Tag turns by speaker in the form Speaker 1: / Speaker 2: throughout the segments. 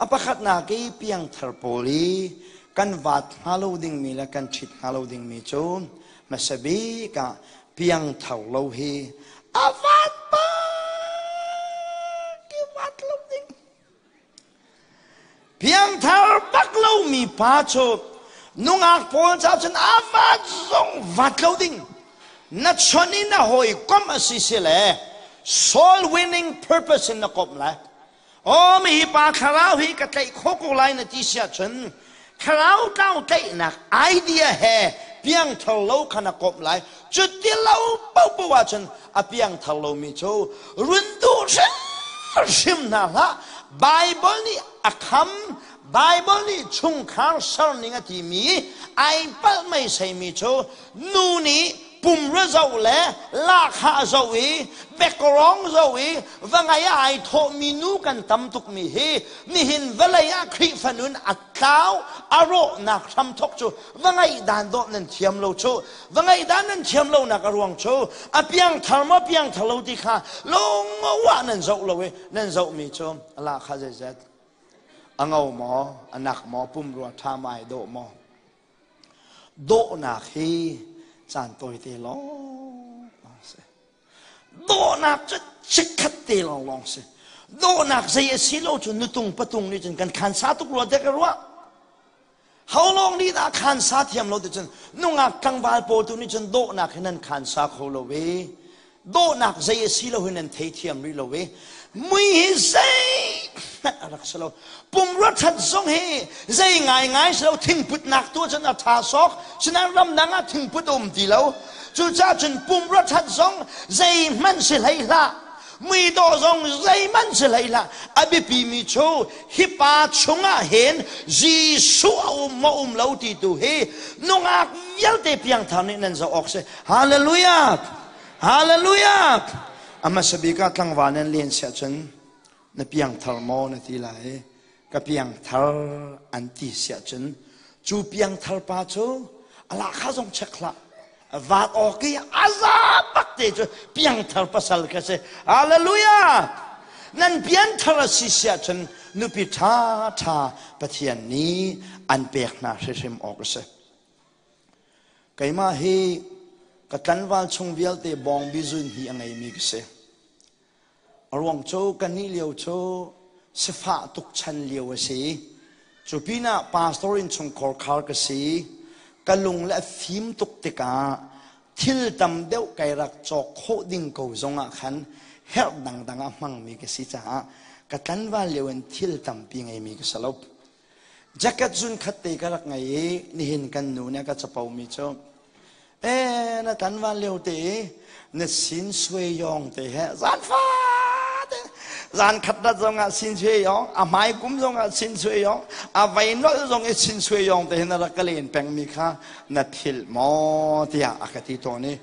Speaker 1: A pakhatnak i piangthar pawl i kan vaat hnga lo dingmi le kan ṭhit hnga lo dingmi cu hmasa bik ah piangthar lo hi a vaat bak i vaat lo ding. Piangthar bak lomi pa cu nungak pawl ca cun a vaat zong vaat lo ding. Na chon i na hawikom a si si le soul winning purpose in na komh lai. Aw mi hi pa thlarau hi ka tlaih khawh ko lai na ti siah cun thlarau tlau tlaihnak idea he piangthar lo kha na komh lai. Cuti lo paohpaoh ahcun a piangthar lomi cu run duh hrimhrim hna hlah. Bible nih a kham, Bible nih chungkhar serning a timi ai palh meiseimi cu nu nih pumrua zoh le lahkhah zoh i bekrawng zoh i va ngai ah ai thawhmi nu kan tam tukmi hi nihin vawlei ah Khrihfa nun a tlau a rawhnak hramthok cu va ngaih dan dawh nan thiam lo cu va ngaih dan nan thiam lonak a ruang cu a piangthar maw piangthar lo ti kha lung nan zoh lo i nan zohmi cu lahkhah zeizat a ngo maw a nak maw pumrua ṭha ma ai dawh maw Dawhnak hi caan tawite lawng a si. Dawhnak cu chikkhat te lawnglawng si. Dawhnak zei a si lo cu nutung patung nih cun kan khansa tuk rua te ka ruah. Ho lawng nih dah khansa thiam lo ti cun nungak tlangval pawl tu nih cun dawhnak hi nan khansa kho lo i dawhnak zei a si lo hi nan theithiam rih lo i mui hi zeihmanh a rak si lo pumrua ṭhat zong hi zei ngaingai si lo thingputnak tu cun a ṭha sawk sinain ramdang ah thingput a um ti lo cucaah cun pumrua ṭhat zong zeihmanh si hlei hlah mui dawh zong zeihmanh si hlei hlah a biapi mi cu hi pa chungah hin Jesuh a um maw um lo ti tu hi nungak vialte piangthar nih nan zoh awk si Hallelujah! Hallelujah! A hmasa bik ah tlangval nan len siah cun na piangthar maw na ti lai. Ka piangthar an ti siah cun cu piangthar pa cu a lahkhah zong check hlah. Vaat awk i a za bak te cu piangthar pasal ka si. Hallelujah! Nan pianthar a si siah cun nupi ṭha ṭha Pathian nih an pek hna hrimhrim awk a si. Keimah hi ka tlanval chung vialte bawngbi zun hi a ngeimi ka si. A ruang cu kan nih lio cu sifah tuk chan lio a si. Cu pinah pastor in chungkhar khar ka si. Ka lung le a fim tuk tikah thil tam deuh kai rak cawk khawh ding ko zongah khan herh dangdang ah hmangmi ka si caah ka tlanval lio in thil tampi ngeimi ka si lo. Jacket zun khat te ka rak ngei i nihin kan nu nih a ka capo mi cu e na tlanval lio te i na sin sui yong te he zan fate zan khat dat zong ah sin sui yong a hmai kum zong ah sin sui yong a vei nolh zong i sin sui yong te he na rak ka len peng mi kha na philh maw tiah a ka ti tawn i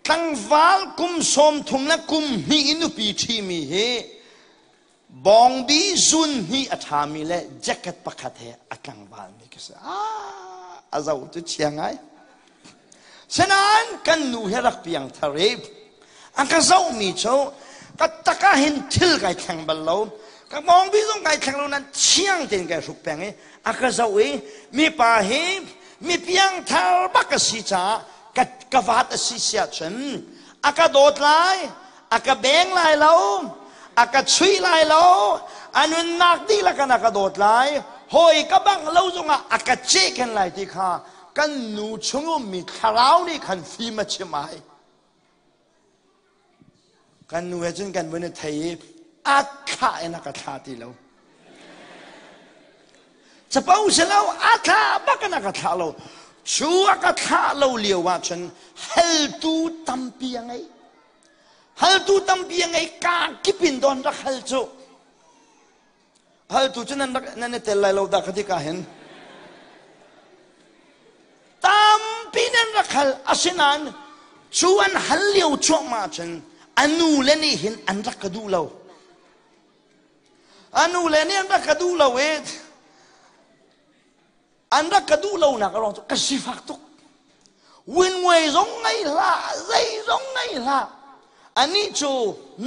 Speaker 1: tlangval kum 30 le kum hnih i nupi ṭhi mi hi Bawngbi zun hnih a ṭhami le jacket pakhat he a tlangvalmi ka si. Ah, a zo cu chia ngai. Sinain kan nu he rak piang thar i a ka zohmi cu ka tak ah hin thil kai thleng bal lo. Ka bawngbi zong kai thleng lo nan thiang tein kai hruk peng i a ka zoh i mipa hi mi piangthar bak a si caah ka, ka vat a si siah cun a ka dawt lai a ka beng lai lo a ka chuih lai lo a nunnak dihlak in a ka dawt lai hawi ka bangh lo zongah a ka cehken lai ti kha kan nu chung ummi thlarau nih khan fim a chim ai kan nu he cun kan vun i thei i a thlah in a ka thlah ti lo capo si lo a thlah bak in a ka thlah lo cu a ka thlah lo lio ah cun haltu tampi a ngei Haltu tampi a ngei ka kip in don rak hal cu. Haltu cu nan rak nan i tel lai lo dah kha ka hin. Tampi nan rak hal asinain cu an hal lio cuahmah cun a nu le nih hin an rak ka duh lo. A nu le nih an rak ka duh lo i An rak ka duh lonak a ruang cu ka sifak tuk. Winway zong ngei hlah, zei zong ngei hlah. Anih cu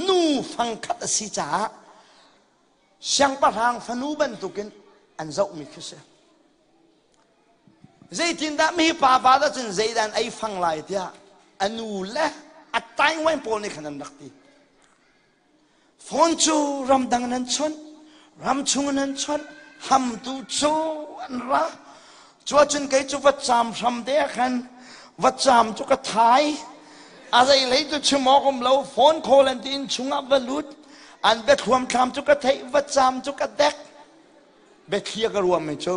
Speaker 1: nu fangkhat a si caah Siangpahrang fanu bantukin an zohmi khi si. Zeitindah mi pa va dah cun zeidah an ei fang lai tiah a nu le a taingwain pawl nih khan an rak ti. Phone cu ramdang in an chawnh, ramchung in an chawnh, hamtu cu an ra. Cu ahcun kei cu va caam hram te ah khan va caam cu ka thai. A zei lei cu chim awk um lo, phone call an ti inn chungah va lut. An biathluam thlam cu ka theih, va caam cu ka dek. Biathli a ka ruahmi cu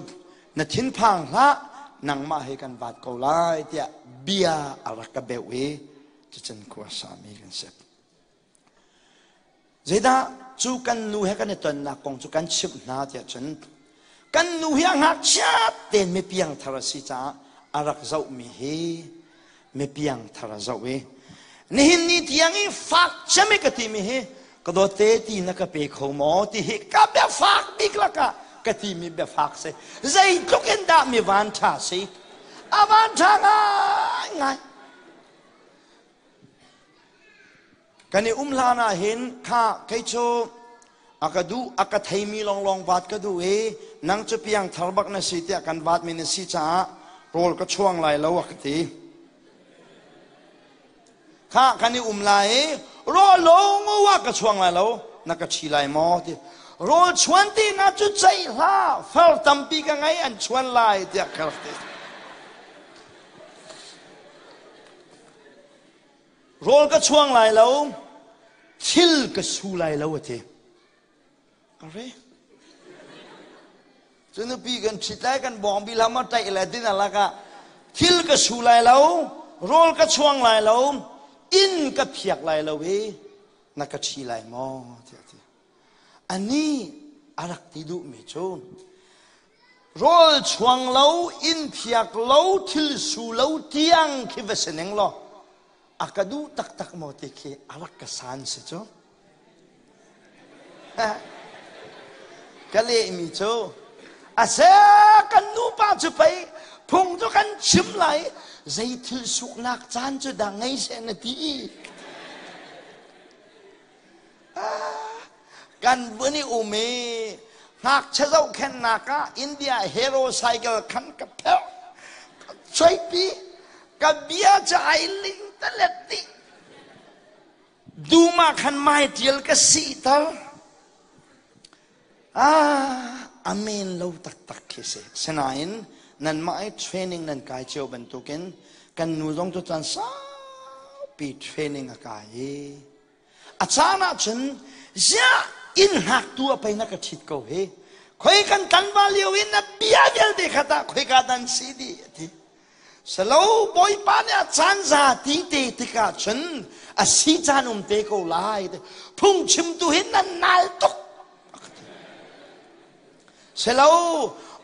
Speaker 1: na thinphang hlah, nangmah he kan vaat ko lai tiah bia a rak ka beuh i cucun khua sami kan si. Zeidah cu kan nu he kan i tonnak kong cu kan chimh hna tiah cun kan nu hi a ngakchia tein mi piangthar a si caah a rak zohmi hi mi piangthar a zoh i nihin ni tiang i fak cem i ka timi hi ka dawtte ti na ka pe kho maw ti hi ka biafak bik lakah ka timi biafak si. Zeitluk in dah mi van ṭha si, a van ṭha ngaingai. Kan i um hlan ah hin kha kei cu a ka duh a ka theimi lawnglawng vaat ka duh i nang cu piang thar bak na si tiah kan vaatmi na si caah rawl ka chuang lai lo a ka ti. Kha kan i um lai i rawl lawng ah ka chuang lai lo, na ka ṭhi lai maw ti. Rawl chuan ti na cu ceih hlah, far tampi ka ngei, an chuan lai tiah ka rak ti. Rawl ka chuang lai lo, thil ka su lai lo a ti. Are. Cu nupi kan ṭhit lai, kan bawngbi lam a ṭaih le din alak ah thil ka su lai lo, rawl ka chuang lai lo, inn ka phiak lai lo i na ka ṭhi lai maw tiah a ti. Anih a rak ti duhmi cu rawl chuang lo, inn phiak lo, thil su lo tiang khi va si ning law a ka duh taktak maw ti khi a rak ka san si cu. Ka lehmi cu a se kan nupa cu pei phung cu kan chim lai, zei thil suknak caan cu dah ngei seh na ti. Kan vun i um i ngakchia zohkhenhnak ah India hero cycle khan ka pherh, ka choipi, ka bia cu ai ling talet dih. Dum ah khan mai tial ka sihter. Ah, amen lo taktak khi si. Sinain nanmah i training nan kai cio bantukin kan nu zong cu caan saupi training a kai i a caan ahcun ziah inn hngaktu a pei na ka ṭhit ko hi, khoi kan tlanval lio in na bia vialte kha tah khoika dan si dih a ti. Salo, Bawipa nih a caan za ti te tikah cun a si caan um te ko lai. Phungchimtu hi nan nal tuk. Selo,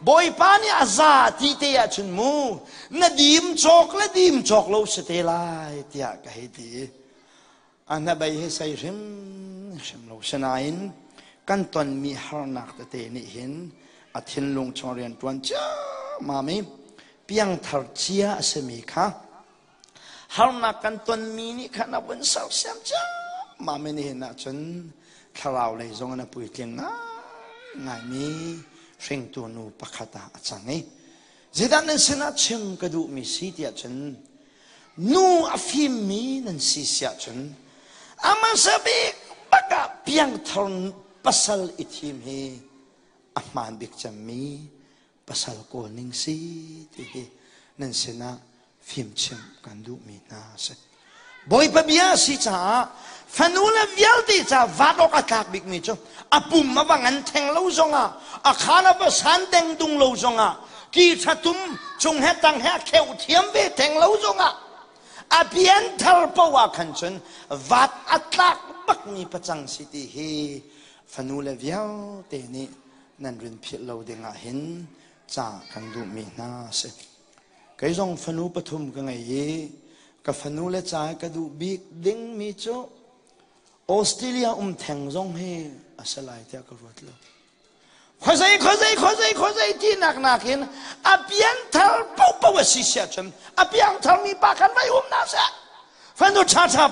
Speaker 1: Bawipa nih a za ti te ahcun mu na dim cawk le dim cawk lo si te lai tiah ka hei ti. A hnabei hi sei hrimhrim lo. Sinain kan tonmi harnak tete nih hin a thinlung chung rianṭuan ciammam i piangthar cia a simi kha harnak kan tonmi nih khan a vun sersiam ciammam i nihin ahcun thlarau lei zong in a puitling ngaingaimi hringtu nu pakhat ah a cang i zeidah nan sinah chim ka duhmi si tiah cun nu a fimmi nan si siah cun a hmasa bik bak ah piangthar pasal i thim hi a hmaan bik cemmi pasal kawl ning si ti hi nan sinah fimchimh kan duhmi hna a si. Bawipa bia a si caah fanu le vialte ca vat awk a tlak bikmi cu a pum a va ngan theng lo zongah, a khaan a va san deng dung lo zongah, ki ṭhatum cung he tang he a kheuh thiam ve theng lo zongah, a pian thar paoh ah khan cun vat a tlak bakmi pacang si ti hi fanu le vialte nih nan rin philh lo dingah hin ca kan duhmi hna a si. Kei zong fanu pathum ka ngei i ka fanu le ca ka duh bik dingmi cu Australia um theng zong hi a si lai tiah ka ruat lo. Khuazei khuazei khuazei khuazei tinak nakin a pianthar paohpaoh a si siah cun a piangthar mi pa khan vai um na seh. Fanu ṭha ṭha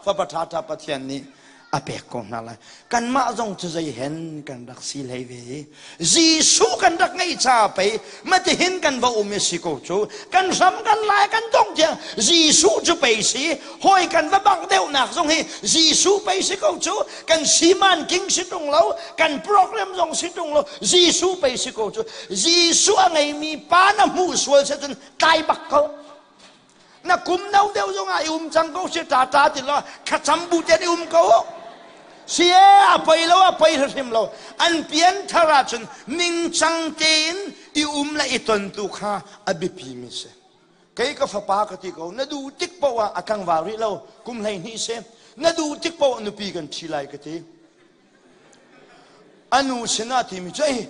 Speaker 1: fapa ṭha ṭha Pathian nih a pek ko hna lai. Kanmah zong cu zei hen kan rak si hlei ve. Jesuh kan rak ngeih ca pei matihin kan va um i si ko cu. Kan hram kan lai kan dong tiang Jesuh cu pei si. Hawi kan va bangh deuhnak zong hi Jesuh pei si ko cu. Kan siman king si tung lo, kan program zong si tung lo, Jesuh pei si ko cu. Jesuh a ngeimi pa na hmuh sual si cun tlai bak ko. Na kum no deuh zong ah i um cang ko si ta ta ti lo thlacam bu ten i um ko. Si e a pei lo a pei hrim lo. An pian thar ahcun ningcang tein i um le i ton tu kha a biapi mi si. Kei ka fapa ka ti ko na duh tik paoh ah a tlangval rih lo kum 12 si na duh tik paoh nupi kan ṭhi lai ka ti. A nu sinah timi cu ei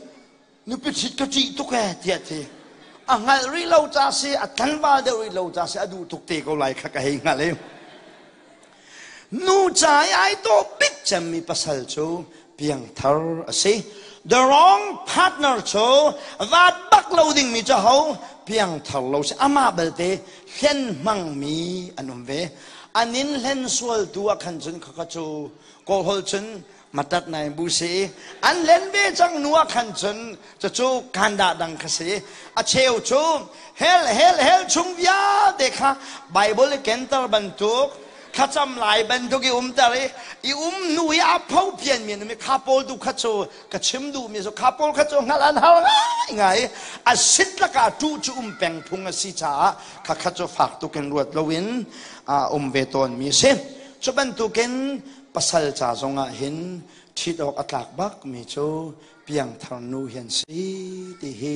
Speaker 1: nupi ṭhit ka ṭih tuk ee tiah ti. A hngalh rih lo ca si a tlangval deuh rih lo ca si a duh tuk te ko lai kha ka hei hngalh i. Nu ca i ai dawh bik cemmi pasal cu piangthar a si. The wrong partner cu vaat bak lo dingmi cu ho piangthar lo si. Amah belte hlen hmangmi an um ve. An in hlen sualtu ah khan cun khakha cu kawlholh cun matat nai bu si. An hlen ve cang nu ah khan cun cucu kanda dang kha si. A cheu cu hell hell hell chung vialte kha Bible i kenter bantuk thlacam lai bantuk i umter i i um hnu i a pho pian mi mi kha pawl tu kha cu ka chim duh mi cu kha pawl kha cu hngalh an har ngai ngai a sit lakah tu cu um peng phung a si caah kha kha cu fak tukin ruat loin a um ve tawn mi si. Cu bantukin pasal ca zongah hin ṭhit awk a tlak bak mi cu piangthar nu hi an si ti hi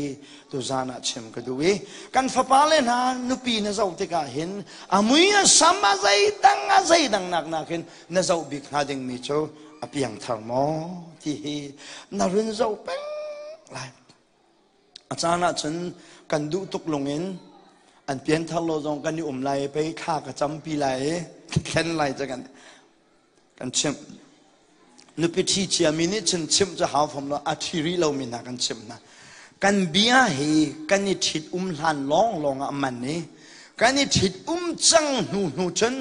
Speaker 1: tuzan ah chim ka duh i kan fapa le hna nupi na zoh tikah hin a mui a sam a zeidang a zeidang nak nakin na zoh bik hnga dingmi cu a piangthar maw ti hi na run zoh peng lai. A caan ah cun kan duh tuk lungin an pianthar lo zong kan i um lai i pei thla ka campi lai i thlen lai ca kan kan chimh. Nupi ṭhi ciami nih cun chimh cu hau fam lo, a ṭhi rih lomi hna kan chimh hna. Kan bia hi kan i ṭhit um hlan lawnglawng ah a man i kan i ṭhit um cang hnu hnu cun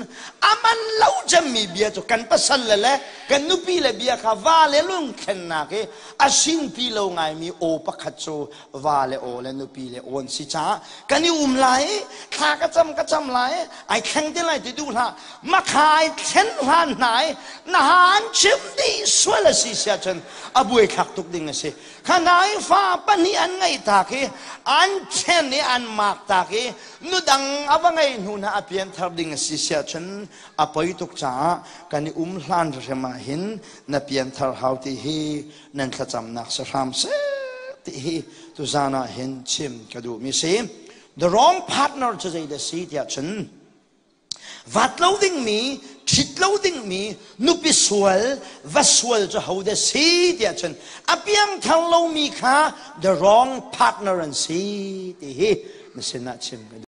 Speaker 1: a man lo cemmi bia cu kan pasal le le kan nupi le bia kha va le lungthlennak i a sinpi lo ngaimi aw pakhat cu va le aw le nupi le aw an si caah kan i um lai i thla ka cam ka cam lai ai thleng te lai ti duh hlah. Makha ai thlen hlan hna i na han chim dih sual a si sia cun a buaithlak tuk ding a si. Kha hna i fa pahnih an ngeih tak i an thlen i an mak tak i nudang a va ngei hnu hna a pianthar ding a si sia cun a poi tuk caah kan i um hlan hrim ah hin na pianthar hau ti hi nan thlacamnak si hram seh ti hi tuzan ah hin chim ka duhmi si. The wrong partner cu zeidah si tiah cun vat lo dingmi, ṭhit lo dingmi, nupi sual, va sual cu ho dah si tiah cun a piangthar lomi kha the wrong partner an si ti hi na sinah chim ka duh.